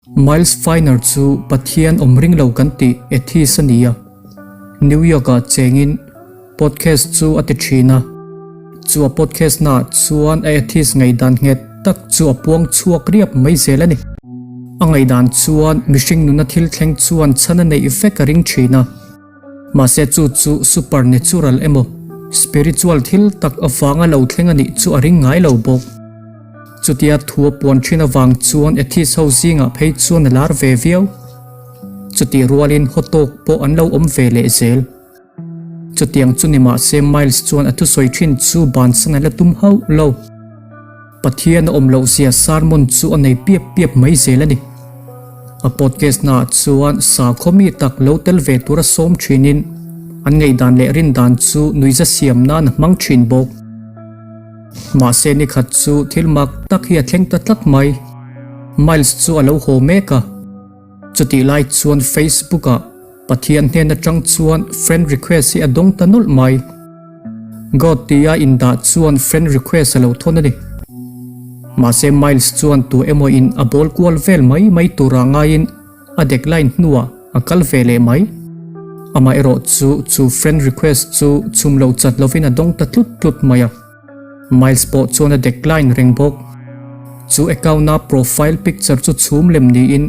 Miles Feiner chu Pathian awm ring lo kan tih atheist a ni a. New York-ah chengin podcast chu a ti thin a. Chu a podcast naah chuan a atheist ngaihdan nghet tak chu a puang chhuak riap mai zel a ni. A ngaihdan chuan mihring nuna thil thleng chuan chhan a neih vek a ring thin a. Mahse chu chu supernatural emaw spiritual thil tak avanga lo thleng a nih chu a ring ngai lo bawk. Chutia thu a puan thin avang chuan atheist ho zingah phei chuan a lar ve viau. Chutih rualin haw tawk pawh an lo awm ve leh zel. Chutiang chu ni mahse Miles chuan a thusawi thin chu bansan a la tum hauh lo. Pathian a awm loh zia sermon chu a nei piap piap mai zel a ni. A podcast naah chuan sakhaw mi tak lo tel ve tura sawm thinin an ngaihdan leh rindan chu nuihza siam nan a hmang thin bawk. Mahse ni khat chu thil mak tak hi a thleng ta tlat mai. Miles chu a lo haw mek a. Chutih lai chuan Facebook-ah Pathian hnen atang chuan friend request hi a dawng ta nawlh mai. God tia indah chuan friend request a lo thawn a ni. Mahse Miles chuan tu emaw in a bawl kual vel mai mai tura ngaiin a decline hnuah a kal ve leh mai. Amaherawh chu chu friend request chu chhum lo chat lovin a dawng ta tlut tlut mai a. Miles pawh chuan a decline reng bawk. Chu account-a profile picture chu chhum lem niin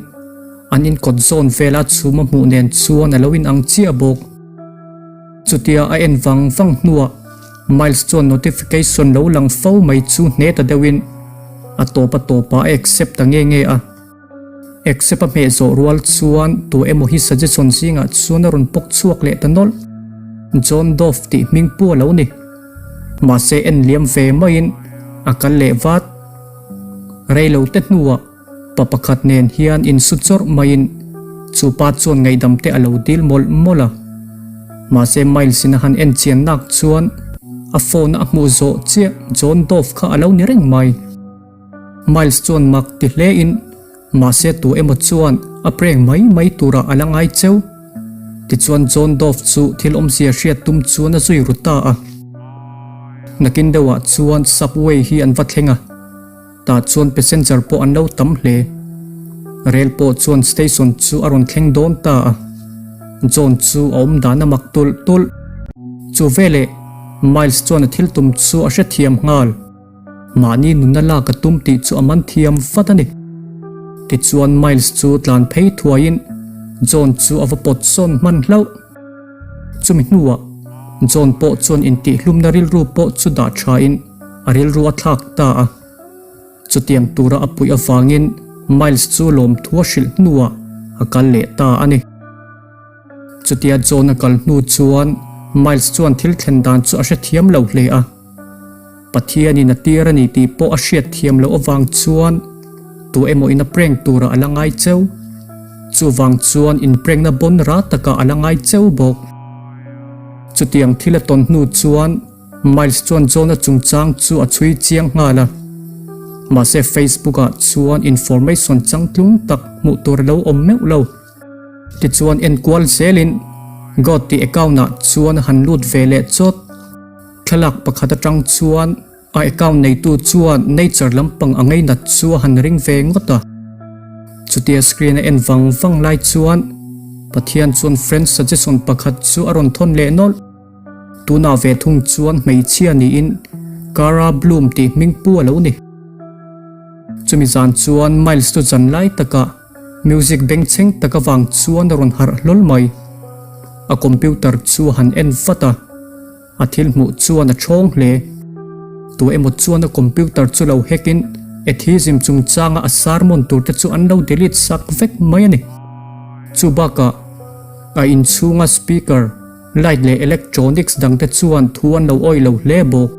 an inkawt zawn vela chhum a hmuh nen chuan a lo inang chiah bawk. Chutia a en vang vang hnuah Miles chuan notification lo lang fo mai chu hne ta deuhin a tawp a tawpah a accept ta nge nge a. Accept a hmeh zawh rual chuan tu emaw hi suggestion zingah chuan a rawn pawk chhuak leh ta nawlh. John Doe tih hming pu a lo ni. Mahse en liam ve maiin a kal leh vat. Rei lo te hnuah pa pakhat nen hian insu chawrh maiin chu pa chuan ngaihdam te a lo dil mawlh mawlh a. Mahse Miles in a han en chian nak chuan a phone a hmuh zawh chiah John Doe kha a lo ni reng mai. Miles chuan mak ti hle in mahse tu emaw chuan a prank mai mai turah a la ngai cheu. Tichuan John Doe chu thil awmzia hriat tum chuan a zui ru ta a. Nakin deuhah chuan subway hi an va thleng a, tah chuan passenger pawh an lo tam hle. Rel pawh chuan station chu a rawn thleng dawn ta a. John chu a awm dan a mak tulh tulh. Chu veleh Miles chuan a thil tum chu a hrethiam nghal. Mahni nunna lak a tum tih chu a man thiam vat a ni. Tichuan Miles chu tlan phei thuaiin John chu a va pawt sawn hman hlauh. Chumi hnuah John pawh chuan intihhlumna rilru pawh chu dah thain a rilru a thlak ta a. Chutiang tura a puih avangin Miles chu lawmthu a hrilh hnuah a kal leh ta a ni. Chutia John a kal hnu chuan Miles chuan thil thlen dan chu a hrethiam lo hle a. Pathianin a tir a ni tih pawh a hriat thiam loh avang chuan tu emaw in a prank turah a la ngai cheu. Chuvang chuan in prankna bawn ra takah a la ngai cheu bawk. Chutiang thil a tawn hnu chuan Miles chuan John-a chungchang chu a chhui chiang nghal a. Mahse Facebook-ah chuan information changtlung tak hmuh tur a lo awm meuh lo. Tichuan enkual zelin God tih account-ah chuan a han lut ve leh chawt. Thlalak pakhat atang chuan a account neitu chuan nature lampang a ngeinat chu a han ring ve ngawt a. Chutia screen a en vang vang lai chuan Pathian chuan friend suggestion pakhat chu a rawn thawn leh nawlh. Tunah ve thung chuan hmeichhia niin Cara Bloom tih hming pu a lo ni. Chumi zan chuan Miles chu zan lai takah Music bengchheng tak avang chuan a rawn harh hlawl mai. A computer chu a han en vat a. A thil hmuh chuan a thawng hle. Tu emaw chuan a computer chu lo hack in atheism chungchanga a sermon tur te chu an lo delete sak vek mai a ni. Chu bakah a inchhunga speaker, light leh electronics dang te chuan thu an lo awih lo hle bawk.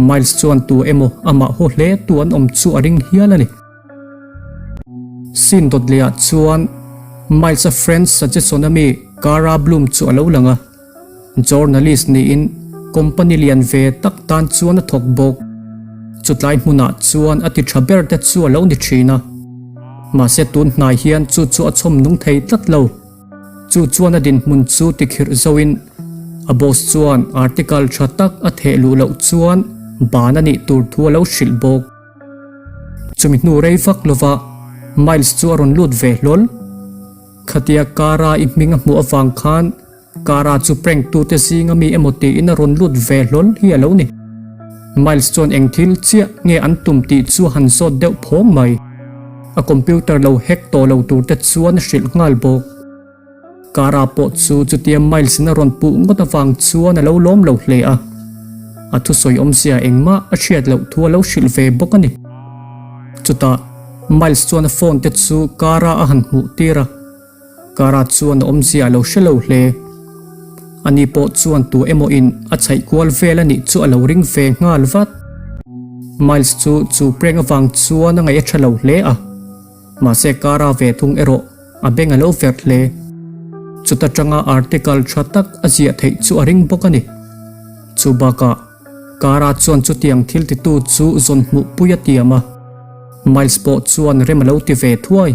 Miles chuan tu emaw amah haw hle tu an awm chu a ring hial a ni. Scene dawt leh ah chuan Miles-a friend suggestion a mi Cara Bloom chu a lo lang a. Journalist niin company lian ve tak tan chuan a thawk bawk. Chutlai hmunah chuan a ti tha ber te chu a lo ni thin a. Mahse tun hnai hian chu chu a chhawm nung thei tlat lo. Chu chuan a dinhmun chu tikhirh zoin a boss chuan article tha tak a theh luh loh chuan ban a nih tur thu a lo hrilh bawk. Chumi hnu rei vak lova. Miles chu a rawn lut ve hlawl. Khatia Kara i hming a hmuh avang khan Kara chu prank tute zinga mi emaw tiin a rawn lut ve hlawl hi a lo ni. Miles chuan eng thil chiah nge an tum tih chu a han zawt deuh phawng mai. A computer lo hack tawh lo tur te chuan a hrilh nghal bawk. Kara pawh chu chutia Miles in a rawn puh ngawt avang chuan a lo lawm lo hle a. A thusawi awmzia engmah a hriat loh thu a lo hrilh ve bawk a ni. Chutah Miles chuan a phone te chu Kara a han hmuh tir a. Kara chuan a awmzia a lo hre lo hle. Ani pawh chuan tu emaw in a chhaih kual vel a nih chu a lo ring ve nghal vat. Miles chu chu prank avang chuan a ngaih a tha lo hle a. Mahse Kara ve thung erawh a beng a lo verh hle. Chuta tanga article tha tak a ziah theih chu a ring bawk a ni. Chu bakah Kara chuan chutiang thil titu chu zawn hmuh pui a tiam a. Miles pawh chuan rem a lo ti ve thuai.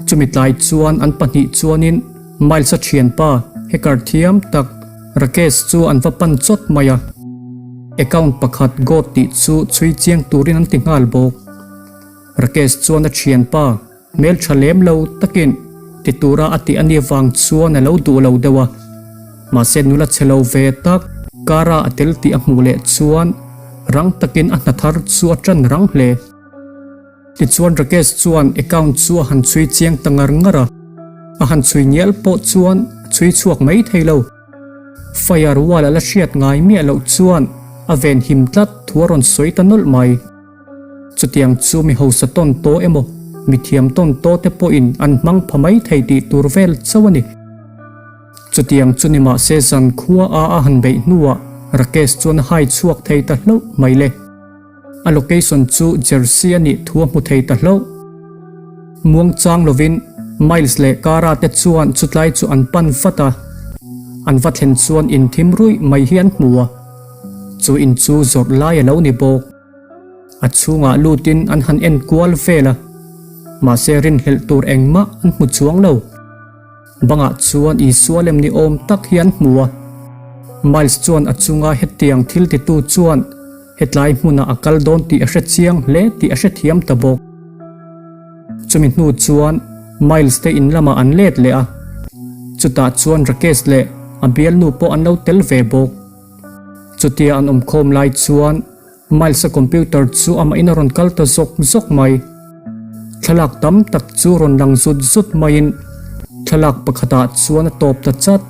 Chumi tlai chuan an pahnih chuanin Miles-a thianpa hacker thiam tak Rakesh chu an va pan chawt mai a. Account pakhat God tih chu chhui chiang turin an ti nghal bawk. Rakesh chuan a thianpa hmel tha lem lo takin ti tura a tih a nih vang chuan a lo duh lo deuh a. Mahse nula chhe lo ve tak Kara a tel tih a hmuh leh chuan rang takin a hna thar chu a tan rang hle. Tichuan Rakesh chuan account chu a han chhui chiang ta ngar ngar a, a han chhui ngial pawh chuan a chhui chhuak mai thei lo. Fire wall a la hriat ngai miah loh chuan a ven him tlat thu a rawn sawi ta nawlh mai. Chutiang chu mi hausa tawn tawh emaw, mi thiam tawn tawh te pawhin an hmang pha mai thei tih tur vel chauh a ni. Chutiang chu ni mahse zan khua a a han beih hnuah Rakesh chuan a hai chhuak thei ta hlauh mai le. A location chu Jersey a nih thu a hmu thei ta hlauh. Muang chang lovin Miles leh Kara te chuan chutlai chu an pan vat a, an va thlen chuan in thim ruih mai hi an hmu a. Chu in chu zawrh lai a lo ni bawk. A chhungah lutin an han en kual vel a, mahse rinhlelh tur engmah an hmu chuang lo. Bangah chuan Isua lem ni awm tak hi an hmu a. Miles chuan a chunga hetiang thil titu chuan hetlai hmunah a kal dawn tih a hre chiang hle tih a hrethiam ta bawk. Chumi hnu chuan Miles te in lamah an let leh a, chutah chuan Rakesh leh a bialnu pawh an lo tel ve bawk. Chutia an awmkhawm lai chuan Miles-a computer chu amahin a rawn kal ta zawk zawk mai. Thlalak tam tak chu rawn lang zut zut maiin thlalak pakhatah chuan a tawp ta chat.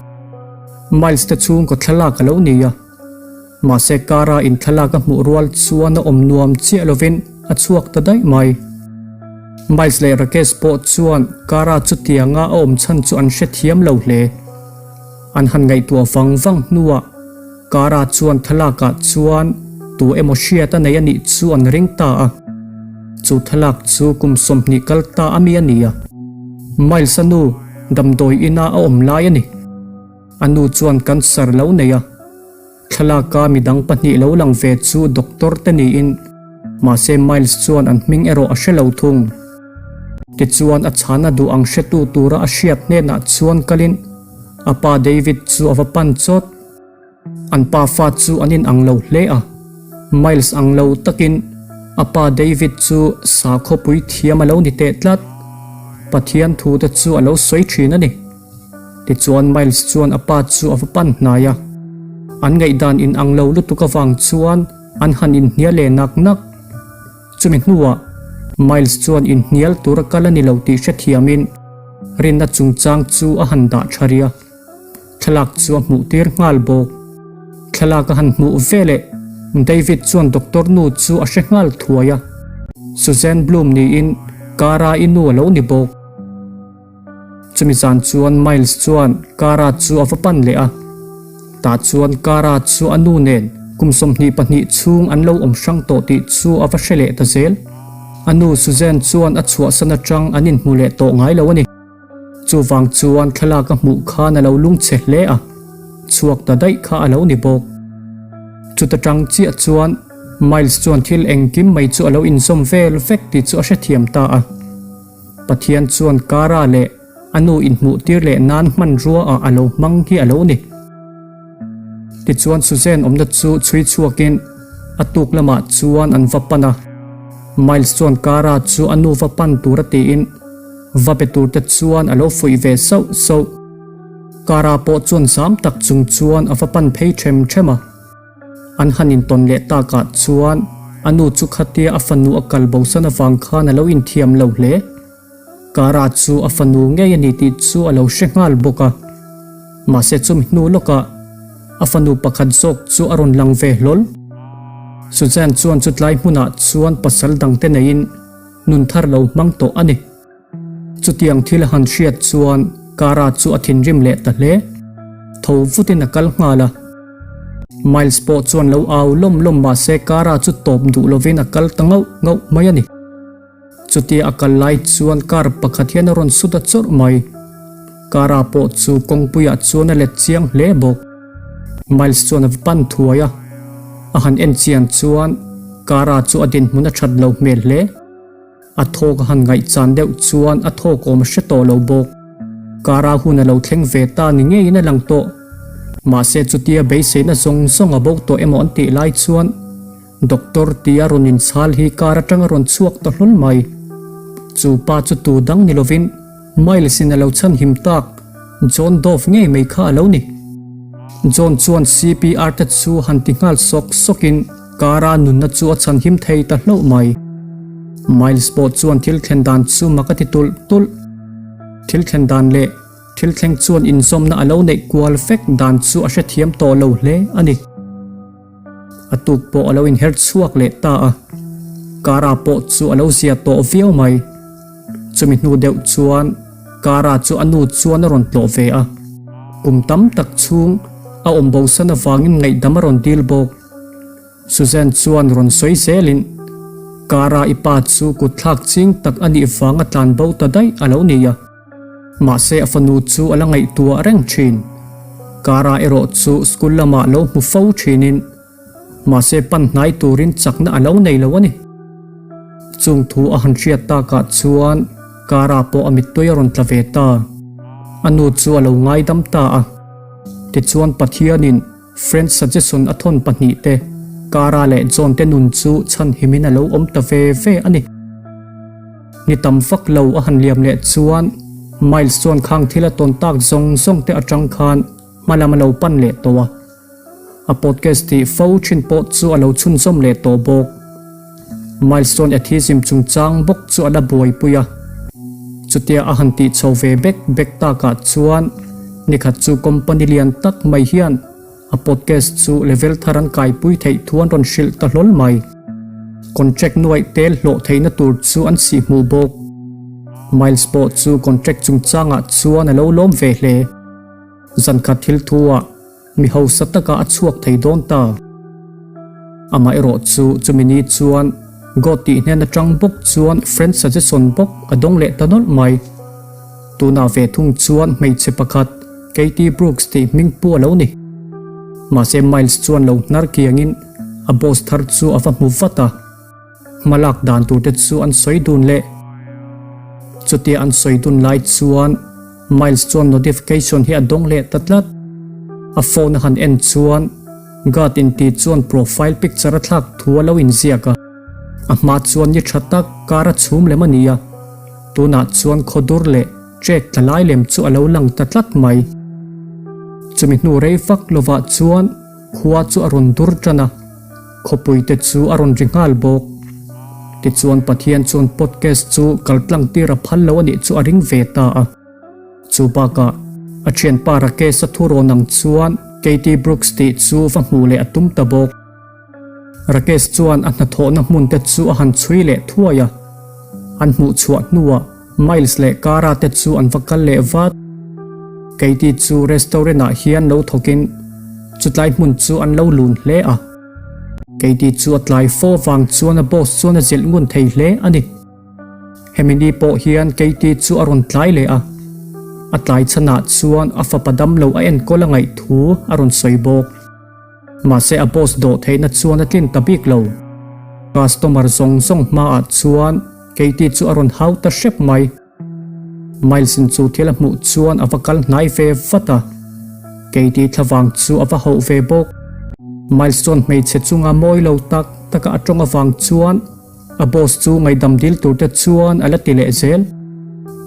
Miles te chhungkaw thlalak a lo ni a. Mahse Kara in thlalak a hmuh rual chuan a awm nuam chiah lovin a chhuak ta daih mai. Miles leh Rakesh pawh chuan Kara chutianga a awm chhan chu an hrethiam lo hle. An han ngaihtuah vang vang hnuah Kara chuan thlalakah chuan tu emaw hriat a nei a nih chu an ring ta a. Chu thlalak chu kum 20 kal ta a mi a ni a. Miles-a nu damdawi ina a awm lai a ni. A nu chuan cancer lo nei a. Thlalaka midang pahnih lo lang ve chu doctor te niin, mahse Miles chuan an hming erawh a hre lo thung. Tichuan a chhana duh ang hretu tura a hriat hnenah chuan kalin a pa David chu a va pan chawt. An pa fa chu an inang lo hle a, Miles ang lo takin a pa David chu sakhawpui thiam a lo ni teh tlat. Pathian thu te chu a lo sawi thin a ni. Tichuan Miles chuan a pa chu a va pan hnai a, an ngaihdan inang lo lutuk avang chuan an han inhnial leh nak nak. Chumi hnuah Miles chuan inhnial tura kal a ni lo tih hrethiamin rinna chungchang chu a han dah tha ri a, thlalak chu a hmuh tir nghal bawk. Thlalak a han hmuh veleh David chuan doctor nu chu a hre nghal thuai a, Suzanne Bloom niin Kara-i nu a lo ni bawk. Chumi zan chuan Miles chuan Kara chu a va pan leh a, tah chuan Kara chu a nu nen kum 22 chhung an lo awm hrang tawh tih chu a va hre leh ta zel. A nu Suzanne chuan a chhuahsan atang an inhmu leh tawh ngai lo a ni. Chuvang chuan thlalak a hmuh khan a lo lungchhe hle a, chhuak ta daih kha a lo ni bawk. Chuta tang chiah chuan Miles chuan thil engkim mai chu a lo inzawm vel vek tih chu a hrethiam ta a. Pathian chuan Kara leh a nu inhmuh tir leh nan hmanrua ah a lo hmang hi a lo ni. Tichuan Suzanne awmna chu chhui chhuakin a tuk lamah chuan an va pan a. Miles chuan Cara chu a nu va pan tura tiin va pe tur te chuan a lo fuih ve sauh sauh. Cara pawh chuan zam tak chung chuan a va pan phei them them a. An han intawn leh takah chuan a nu chu khatia a fanu a kal bosan avang khan a lo inthiam lo hle. Cara chu a fanu ngei a ni tih chu a lo hre nghal bawk a. Mahse chumi hnu lawkah a fanu pakhat zawk chu a rawn lang ve hlawl. Suzanne chuan chutlai hmunah chuan pasal dangte neiin nun thar lo hmang tawh a ni. Chutiang thil a han hriat chuan Cara chu a thinrim leh ta hle. Tho vutin a kal nghal a. Miles pawh chuan lo au lawm lawm mahse Cara chu tawp duh lovin a kal ta ngauh ngauh mai a ni. Chutia a kal lai chuan car pakhat hian a rawn su ta chawrh mai. Cara pawh chu kawngpuiah chuan a let chiang hle bawk. Miles chuan a va pan thuai a, a han en chian chuan Cara chu a dinhmun a that lo hmel hle. A thawk a han ngaihchan deuh chuan a thawk awm a hre tawh lo bawk. Cara hun a lo thleng ve ta ni ngeiin a lang tawh. Mahse chutia beiseina zawng zawng a bo tawh emaw an tih lai chuan Doctor tia rawn inchhal hi car atang a rawn chhuak ta hlawl mai. Chu pa chu tu dang ni lovin Miles in a lo chhan him tak John Dove ngei mai kha a lo ni. John chuan CPR te chu han ti nghal sawk sawk in car a nunna chu a chhan him thei ta hlauh mai. Miles pawh chuan thil thlen dan chu mak a ti tulh tulh. Thil thlen dan leh thil thleng chuan inzawmna a lo neih kual vek dan chu a hrethiam tawh lo hle a ni. A tuk pawh a lo inher chhuak leh ta a, Cara pawh chu a lo zia tawh viau mai. Chumi hnu deuh chuan Cara chu a nu chuan a rawn tlawh ve a, kum tam tak chhung a awm bosan avangin ngaihdam a rawn dil bawk. Suzanne chuan rawn sawi zelin, Cara i pa chu kutthlak ching tak a nih vang a tlan bo ta daih a lo ni a. Mahse a fanu chu a la ngaihtuah reng thin. Cara erawh chu school lamah lo hmu fo thinin mahse pan hnai turin chakna a lo nei lo a ni. Chung thu a han hriat takah chuan Cara pawh a mittui a rawn tla ve ta. A nu chu a lo ngaidam ta a. Tichuan Pathianin Friend suggestion a thawn pahnihte Cara leh John te nun chu chhanhimin a lo awm ta ve ve a ni. Ni tam vak lo a han liam leh chuan Miles chuan khang thil a tawn tak zawng zawng te atang khan hma lam a lo pan leh tawh a. A podcast tih fo thin pawh chu a lo chhunzawm leh tawh bawk. Miles chuan atheism chungchang bawk chu a la buaipui a. Chutia a han tih chho ve bek bek takah chuan nikhat chu company lian tak mai hian A podcast chu level thar an kaipui theih thu an rawn hrilh ta hlawl mai. Contract nuaih tel hlawh theihna tur chu an sih hmuh bawk. Miles pawh chu contract chungchangah chuan a lo lawm ve hle. Zankhat thil thu ah mi hausa taka a chhuak thei dawn ta. Amaherawh chu chumi ni chuan God tih hnen atang bawk chuan friend suggestion bawk a dawng leh ta nawlh mai. Tunah ve thung chuan hmeichhe pakhat Katie Brooks tih hming pu a lo ni. Mahse Miles chuan lo hnar kiangin a boss thar chu a va hmu vat a, hma lak dan tur te chu an sawi dun leh. Chutia an sawi dun lai chuan Miles chuan notification hi a dawng leh ta tlat. A phone a han en chuan Guard inti chuan profile picture a thlak thu a lo inziak a, a hma chuan ni tha tak kar a chhum lem a ni a. Tunah chuan khawdur leh trek tla lai lem chu a lo lang ta tlat mai. Chumi hnu rei vak lovah chuan khua chu a rawn dur tan a, khawpui te chu a rawn ri nghal bawk. Tichuan Pathian chuan podcast chu kaltlang tir a phal lo a nih chu a ring ve ta a. Chu bakah a thianpa Rakesh a thurawn ang chuan Katie Brooks tih chu va hmuh leh a tum ta bawk. Rakesh chuan a hnathawhna hmun te chu a han chhui leh thuai a, an hmuh chhuah hnuah Miles leh Cara te chu an va kal leh vat. Katie chu restaurant ah hian lo thawkin chutlai hmun chu an lo lun hle a. Katie chu a tlai fo vang chuan a boss chuan a zilh ngun thei hle a ni. Hemi ni pawh hian Katie chu a rawn tlai leh a, a tlai chhanah chuan a fapa damlo a enkawl a ngaih thu a rawn sawi bawk. Mahse a boss dawh theihna chuan a tlin ta bik lo. Customer zawng zawng hmaah chuan Katie chu a rawn hau ta hrep mai. Miles in chu thil a hmuh chuan a va kal hnai ve vat a. Katie thlavang chu a va hauh ve bawk. Miles chuan hmeichhe chunga mawi lo tak taka a tawng avang chuan. A boss chu ngaihdam dil tur te chuan a la ti leh zel.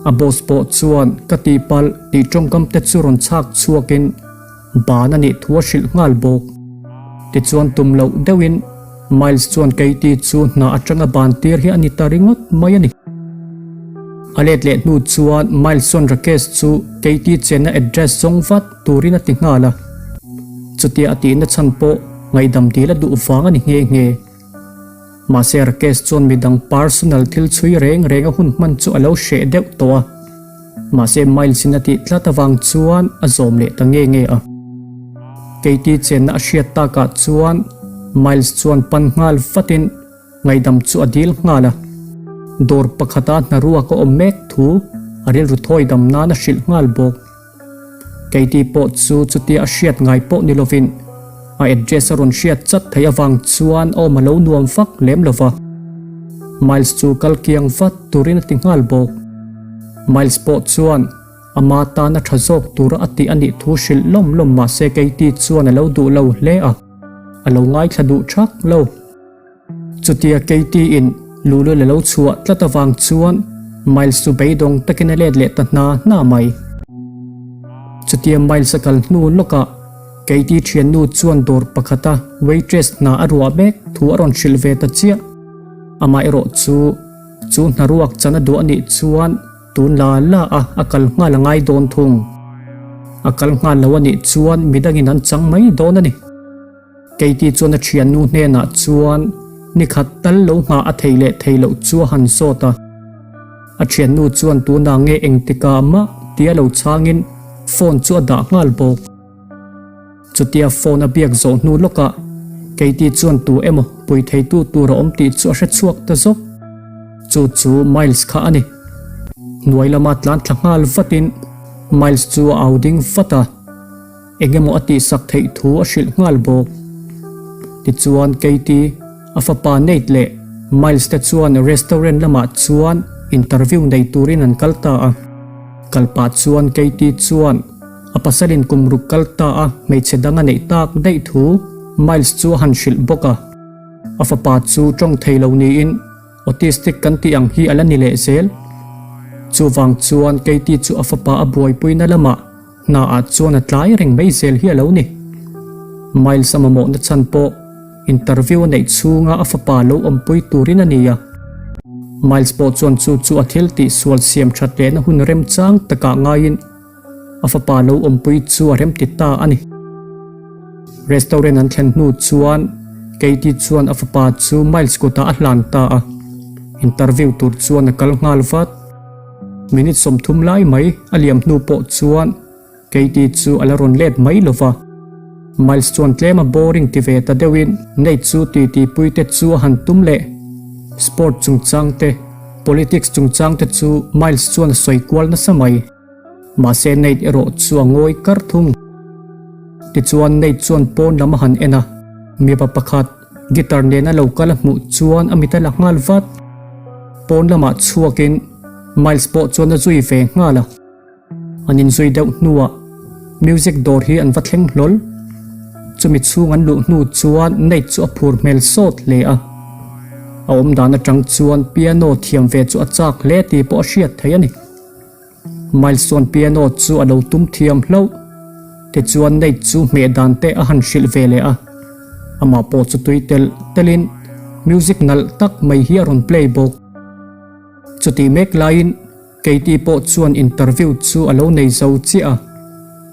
A boss pawh chuan ka tihpalh tih tawngkam te chu rawn chhak chhuakin ban a nih thu a hrilh nghal bawk. Tichuan tum loh deuhin Miles chuan Katie chu hna atanga ban tir hi a ni ta ringawt mai a ni. A let leh hnu chuan Miles chuan Rakesh chu Katie chenna address zawng vat turin a ti nghal a. Chutia a tihna chhan pawh ngaihdam dil a duh vang a ni nghe nghe. Mahse Rakesh chuan midang personal thil chhui reng reng a hun hman chu a lo hreh deuh tawh a. Mahse Miles in a tih tlat avang chuan a zawm leh ta nge nge a. Katie chenna a hriat takah chuan Miles chuan pan nghal vatin ngaihdam chu a dil nghal a. Dawr pakhata hnaruak a awm mek thu a rilru thawi dam nan a hrilh nghal bawk. Katie pawh chu chutia a hriat ngai pawh ni lovin a address a rawn hriat chat theih avang chuan a awm a lo nuam vak lem lo va. Miles chu kal kiang vat turin a ti nghal bawk. Miles pawh chuan ama tan a tha zawk tura a tih a nih thu hrilh lawm lawm mahse Katie chuan a lo duh lo hle a, a lo ngaithla duh thak lo. Chutia Katie-in luhlul a lo chhuah tlat avang chuan Miles chu beidawng takin a let leh ta hna hna mai. Chutia Miles a kal hnu lawkah Katie thiannu chuan dawr pakhata waitress hna a ruah mek thu a rawn hrilh ve ta chiah. Amaherawh chu chu hnaruak chan a duh a nih chuan tun la la a a kal nghal a ngai dawn thung. A kal nghal lo a nih chuan midangin an chang mai dawn a ni. Katie chuan a thiannu hnenah chuan ni khat tal lo nghah a thei leh thei loh chu a han zawt a. A thiannu chuan tunah nge engtikah mah tia lo chhangin phone chu a dah nghal bawk. Chutia phone a biak zawh hnu lawkah Katie chuan tu emaw pui theitu tur a awm tih chu a hre chhuak ta zawk. Chu chu Miles kha a ni. Hnuai lama tlan thla nghal vatin Miles chu a au ding vat a. Eng emaw a tihsak theih thu a hrilh nghal bawk. Tichuan Katie, a fapa Nate leh Miles te chuan restaurant lamah chuan interview nei turin an kal ta a. Kal pah chuan Katie chuan a pasalin kum ruk kal ta a hmeichhe dang a neih tak daih thu Miles chu a han hrilh bawk a. A fapa chu tawng thei lo niin Autistic kan tih ang hi a la ni leh zel. Chuvang chuan Katie chu a fapa a buaipuina lamah Hna ah chuan a tlai reng mai zel hi a lo ni. Miles a mamawhna chhan pawh interview a neih chhunga a fapa lo awmpui turin a ni a. Miles pawh chuan chu chu a thil tih sual siam that lehna hun remchang takah ngaiin a fapa lo awmpui chu a remti ta a ni. Restaurant an thlen hnu chuan Katie chuan a fapa chu Miles kutah a hlan ta a. Interview tur chuan a kal nghal vat. Minute 30 lai mai a liam hnu pawh chuan Katie chu a la rawn let mai lo va. Miles chuan tlem a boring ti ve ta deuhin Nate chu titi pui te chu a han tum leh. Sport chungchang te, politics chungchang te chu Miles chuan a sawi kual nasa mai. Mahse Nate erawh chu a ngawi kar thung. Tichuan Nate chuan pawn lam a han en a, mipa pakhat, Guitar nena lo kal a hmuh chuan a mit a la nghal vat. Pawn lamah chhuakin Miles pawh chuan a zui ve nghal a. An inzui deuh hnuah music dawr hi an va thleng hlawl. Chumi chhung an luh hnu chuan Nate chu a phur hmel sawt hle a. A awmdan atang chuan piano thiam ve chu a chak hle tih pawh a hriat theih a ni. Miles chuan piano chu a lo tum thiam hlauh. Tichuan Nate chu hmeh dan te a han hrilh ve leh a. Amah pawh chu tui telh telhin music nalh tak mai hi a rawn play bawk. Chutih mek laiin Katie pawh chuan interview chu a lo nei zo chiah a.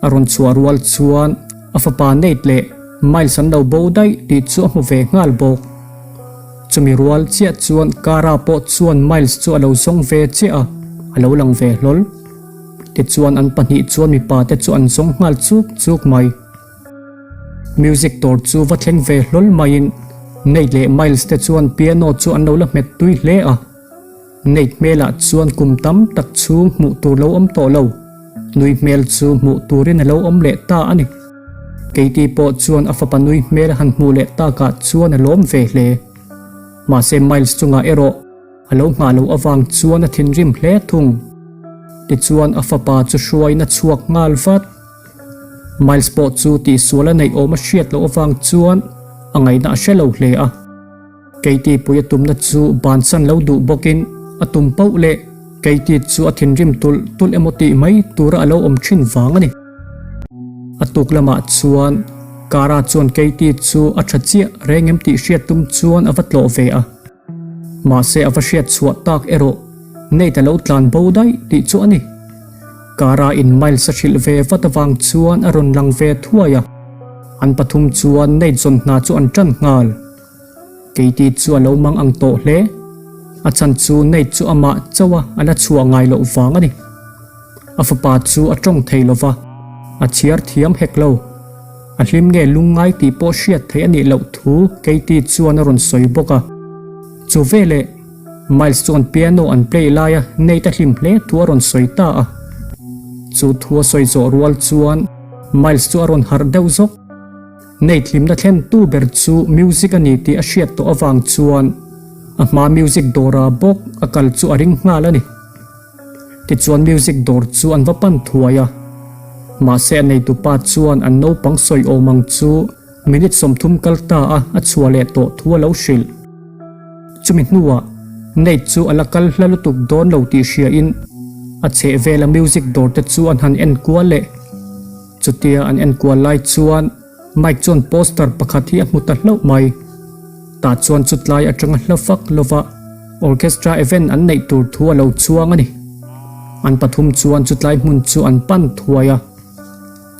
A rawn chhuah rual chuan a fapa Nate leh Miles an lo bo daih tih chu a hmu ve nghal bawk. Chumi rual chiah chuan Cara pawh chuan Miles chu a lo zawng ve chiah a, a lo lang ve hlawl. Tichuan an pahnih chuan mipa te chu an zawng nghal chuk chuk mai. Music dawr chu va thleng ve hlawl maiin Nate leh Miles te chuan piano chu an lo la hmet tui hle a. Nate hmelah chuan kum tam tak chhung hmuh tur lo awm tawh lo, nui hmel chu hmuh turin a lo awm leh ta a ni. Katie pawh chuan a fapa nui hmel a han hmuh leh takah chuan a lawm ve hle. Mahse Miles chungah erawh a lo nghah loh avang chuan a thinrim hle thung. Tichuan a fapa chu hruaiin a chhuak nghal vat. Miles pawh chu tihsual a neih awm a hriat loh avang chuan a ngaihna a hre lo hle a. Katie pui a tumna chu bansan lo duh bawkin a tum pauh leh Katie chu a thinrim tulh tulh emaw tih mai tura a lo awm thin vang a ni. A tuk lamah chuan Kara chuan Katie chu a tha chiah reng em tih hriat tum chuan a va tlawh ve a. Mahse a va hriat chhuah tak erawh Nate a lo tlan bo daih tih chu a ni. Kara in Miles a hrilh ve vat avang chuan a rawn lang ve thuai a. An pathum chuan Nate zawn hna chu an tan nghal. Katie chu a lo mang ang tawh hle. A chhan chu Nate chu amah chauh a a la chhuah ngai loh vang a ni. A fapa chu a tawng thei lo va, a chhiar thiam hek lo. A hlim nge lungngai tih pawh hriat theih a nih loh thu Katie chuan a rawn sawi bawk a. Chu veleh Miles chuan piano an play laia Nate a hlim hle thu a rawn sawi ta a. Chu thu a sawi zawh rual chuan Miles chu a rawn harh deuh zawk. Nate hlimna thlentu ber chu music a ni tih a hriat tawh avang chuan a hma music dawra bawk a kal chu a ring nghal a ni. Tichuan music dawr chu an va pan thuai a, mahse a neitupa chuan an naupang sawi awm ang chu minute 30 kal ta a a chhuah leh tawh thu a lo hrilh. Chumi hnuah Nate chu a la kal hla lutuk dawn lo tih hriain a chhehvela music dawr te chu an han en kual leh. Chutia an en kual lai chuan Mike chuan poster pakhat hi a hmu ta hlauh mai. Tah chuan chutlai atanga hla fak lova orchestra event an neih tur thu a lo chuang a ni. An pathum chuan chutlai hmun chu an pan thuai a.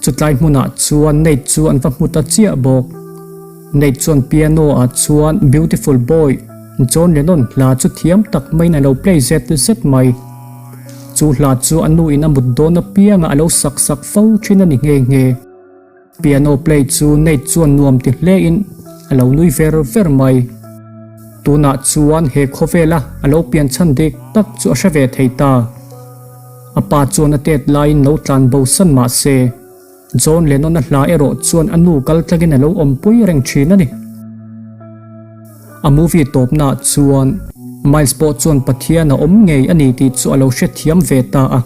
Chutlai hmunah chuan Nate chu an va hmu ta chiah bawk. Nate chuan piano ah chuan Beautiful Boy, John Lennon hla chu thiam tak maiin a lo play zet zet mai. Chu hla chu a nu in a mut dawn apiangah a lo sak sak fo thin a ni nghe nghe. Piano play chu Nate chuan nuam ti hle in a lo nui ver ver mai. Tunah chuan he khawvela a lo pian chhan dik tak chu a hre ve thei ta. A pa chuan a tet laiin lo tlan bo san mah se, John Lennon a hla erawh chuan a nu kal tlangin a lo awmpui reng thin a ni. A movie tawpnaah chuan Miles pawh chuan Pathian a awm ngei a ni tih chu a lo hrethiam ve ta a.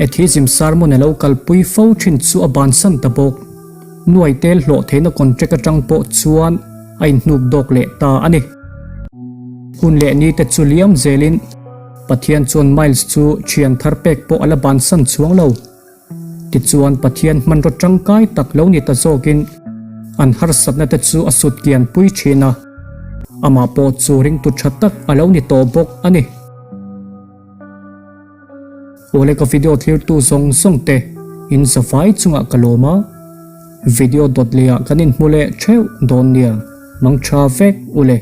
Atheism sermon a lo kalpui fo thin chu a bansan ta bawk. Nuai tel hlawh theihna contract atang pawh chuan a inhnuk dawk leh ta a ni. Hun leh ni te chu liam zelin Pathian chuan Miles chu thian thar pek pawh a la bansan chuang lo. Tichuan Pathian hmanraw tangkai tak lo ni ta zawkin an harsatna te chu a sut kian pui thin a, amah pawh chu ringtu tha tak a lo ni tawh bawk a ni. Awle ka video thlirtu zawng zawng te in zavai chungah ka lawm a, video dawt leh ah kan inhmu leh theuh dawn nia, mang tha vek ule.